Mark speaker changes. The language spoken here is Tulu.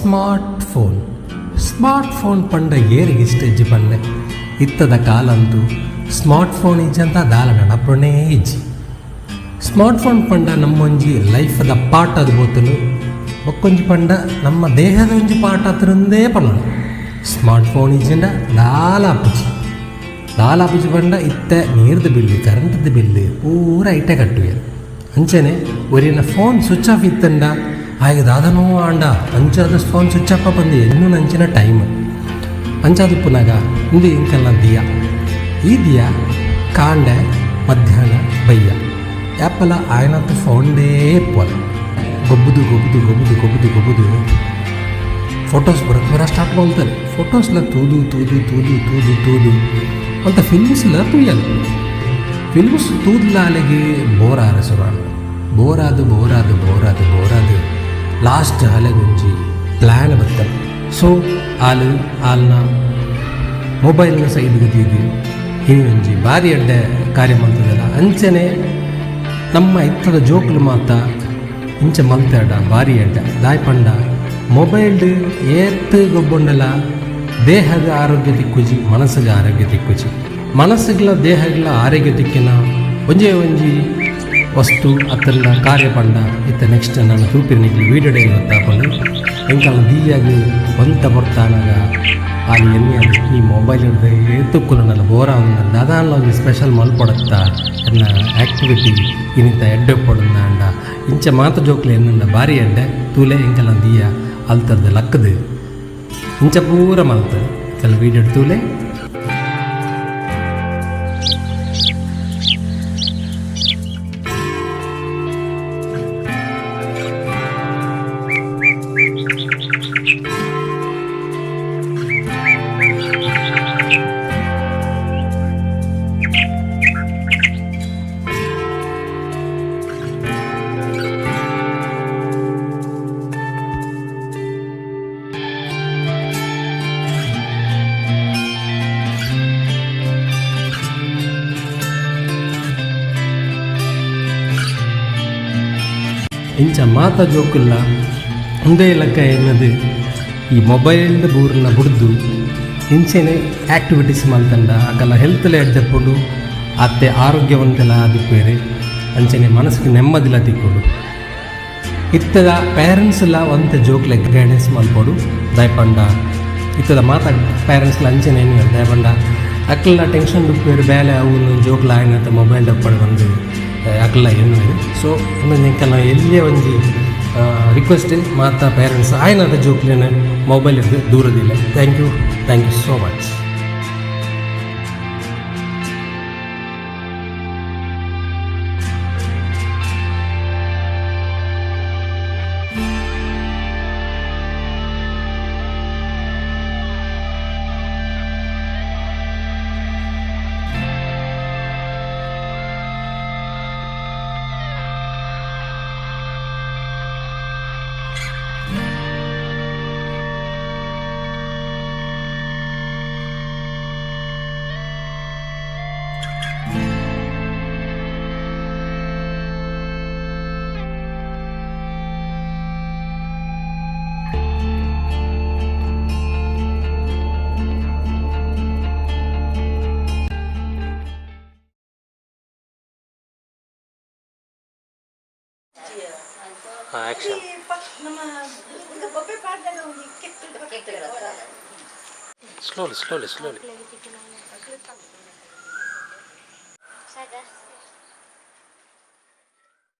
Speaker 1: Smart phone. ಸ್ಮಾರ್ಟ್ ಫೋನ್ ಪಂಡ ಏರಿಗೆ ಇಷ್ಟ ಇಜ್ಜಿ ಪಂಡೆ? ಇತ್ತದ ಕಾಲಂತೂ ಸ್ಮಾರ್ಟ್ ಫೋನ್ ಇಜ್ಜಂತ ದಾಲ ನಡಪುಣೇ ಇಜ್ಜಿ. ಸ್ಮಾರ್ಟ್ ಫೋನ್ ಪಂಡ ನಮ್ಮೊಂಜಿ ಲೈಫ್ದ ಪಾರ್ಟ್ ಅದು ಬೋತುನು. ಬೊಕ್ಕೊಂಜಿ ಪಂಡ ನಮ್ಮ ದೇಹದ ಒಂಜಿ ಪಾರ್ಟ್ ಆತರಂದೇ ಪನ್ನೊಡು. ಸ್ಮಾರ್ಟ್ ಫೋನ್ ಇಜ್ಜಿಂಡ ದಾಲ ಆಪುಜಿ. ದಾಲ ಆಪುಜಿ ಪಂಡ ಇತ್ತೆ ನೀರ್ದ ಬಿಲ್ಲು, ಕರೆಂಟ್ದ ಬಿಲ್ಲು ಪೂರ ಐಟೆ ಕಟ್ಟುವೆರ್. ಅಂಚನೆ ಒರಿನ ಫೋನ್ ಸ್ವಿಚ್ ಆಫ್ ಇತ್ತಂಡ ಆಯ್ಗೆ ದಾದನೋ ಆಂಡ ಅಂಚಾದ ಫೋನ್ ಸ್ವಿಚ್ ಆಫ್ ಬಂದು ಎನ್ನು ನಂಚಿನ ಟೈಮ್ ಅಂಚಾದುಪ್ಪುನಾಗ. ಇಂದು ಇಂಕಲ್ನ ದಿಯಾ. ಈ ದಿಯಾ ಕಾಂಡೆ, ಮಧ್ಯಾಹ್ನ, ಬಯ್ಯ ಯಾಪಲ ಆಯನತ್ತು ಫೋನ್ಡೇ ಪೋಲ ಗೊಬ್ಬುದು ಗೊಬ್ಬುದು ಗೊಬ್ಬುದು ಗೊಬ್ಬುದು ಗೊಬ್ಬುದು ಫೋಟೋಸ್ ಬರಕ್ಕೆ ಬರ ಸ್ಟಾರ್ಟ್ ಮಾಡ್ತಾರೆ. ಫೋಟೋಸ್ಲ ತೂದು ತೂದು ತೂದು ತೂದು ತೂದು ಅಂತ ಫಿಲ್ಮ್ಸ್ಲ ತೂಯಲ್ಲ. ಫಿಲ್ಮ್ಸ್ ತೂದ್ಲಾಲೆಗೆ ಬೋರ್ ಆರ ಶುರು. ಬೋರಾದು ಬೋರಾದು ಬೋರಾದು ಬೋರಾದು ಲಾಸ್ಟ್ ಅಲೆಗೊಂಜಿ ಪ್ಲ್ಯಾನ್ ಬರ್ತದೆ. ಸೊ ಆಲು ಆಲ್ನ ಮೊಬೈಲ್ನ ಸೈಡ್ಗೆ ದೀದು ಇನಿ ಒಂಜಿ ಭಾರಿ ಎಡ್ಡೆ ಕಾರ್ಯ ಮಲ್ತದಲ್ಲ. ಅಂಚನೆ ನಮ್ಮ ಇತ್ತದ ಜೋಕುಲು ಮಾತ ಇಂಚ ಮಲ್ತಾಡ ಭಾರಿ ಎಡ್ಡೆ. ದಾಯ್ ಪಂಡ ಮೊಬೈಲ್ಡ್ ಏತ್ ಗೊಬ್ಬುಂಡಲ ದೇಹದ ಆರೋಗ್ಯ ತಿಕ್ಕುಜಿ, ಮನಸ್ಸಿಗೆ ಆರೋಗ್ಯ ತಿಕ್ಕುಜಿ. ಮನಸ್ಸುಗಳ ದೇಹಗಳ ಆರೋಗ್ಯ ತಿಕ್ಕಿನ ಒಂಜೇ ಒಂಜಿ ವಸ್ತು ಅತ್ತಲ್ಲ ಕಾರ್ಯ ಪಂಡ ಇತ್ತ ನೆಕ್ಸ್ಟ್ ನಾನು ತೂಪಿನ ವೀಡಿಯೋ ಗೊತ್ತಾಪಂಡು. ಎಂಕಲ್ನ ದೀಯಾಗ ಒಂತ ಬರ್ತಾನಾಗ ಅಲ್ಲಿ ಎಣ್ಣೆ ಈ ಮೊಬೈಲ್ ಹಿಡ್ದು ಏತುಕ್ಕುಲನಲ್ಲ ಬೋರ ದಾದಾನ್ಲ ಒಂಜಿ ಸ್ಪೆಷಲ್ ಮಲ್ಪೊಡತ್ತ ಎನ್ನ ಆ್ಯಕ್ಟಿವಿಟಿ ಇನ್ನಿತ ಎಡ್ಡೆ ಪೊಡಂದ ಅಂಡ ಇಂಚ ಮಾತ ಜೋಕ್ಲೆ ಎನ್ನುಂಡ ಭಾರಿ ಎಡ್ಡೆ. ತೂಲೆ, ಎಂಕಲ್ನ ದೀಯ ಅಲ್ತರ್ದು ಲಕ್ಕದು ಇಂಚ ಪೂರ ಮಲ್ತು ಕೆಲ ವೀಡಿಯೋ ತೂಲೆ. ಇಂಚ ಮಾತ ಜೋಕುಲ್ಲ ಉಂದೇ ಲೆಕ್ಕ ಎನ್ನದು ಈ ಮೊಬೈಲ್ದ ಬೂರನ್ನ ಬುಡ್ದು ಇಂಚೆನೆ ಆ್ಯಕ್ಟಿವಿಟೀಸ್ ಮಲ್ತಂಡ ಅಗಲ ಹೆಲ್ತ್ಲ ಎಡ್ಡೆಪ್ಪುಂಡು, ಅತ್ತೆ ಆರೋಗ್ಯವಂತೆಲ್ಲ ಆದಿಪ್ಪೇರು. ಅಂಚನೆ ಮನಸ್ಸಿಗೆ ನೆಮ್ಮದಿಲ ತಿಕ್ಕೊಡು. ಇತ್ತದ ಪೇರೆಂಟ್ಸ್ ಎಲ್ಲ ಒಂತೆ ಜೋಕ್ಲೆ ಗೈಡೆನ್ಸ್ ಮಲ್ಪೊಡು. ದಯಪಂಡ ಇತ್ತದ ಮಾತ ಪೇರೆಂಟ್ಸ್ಲ ಅಂಚನೆ ಏನು, ದಯಪಂಡ ಅಕ್ಲ ಟೆನ್ಷನ್ ಉಪ್ಪೇರು, ಬೇಲೆ ಅವು ಜೋಕ್ಲ ಆಯ್ನತ್ತ ಮೊಬೈಲ್ ಡಪ್ಪಡು ಬಂದು ಅಕ್ಲ ಎನ್ನುವೇರು. ಸೊ ಎಂಕಲ್ನ ಎಲ್ಲಿಯ ಒಂಜಿ ರಿಕ್ವೆಸ್ಟ್, ಮಾತ ಪೇರೆಂಟ್ಸ್ ಆಯ್ನದ ಜೋಕ್ಲೆನ ಮೊಬೈಲ್ ಇದ್ದು ದೂರದಿಲ್ಲ. Thank you, thank you so much. Action. Slowly, slowly, slowly.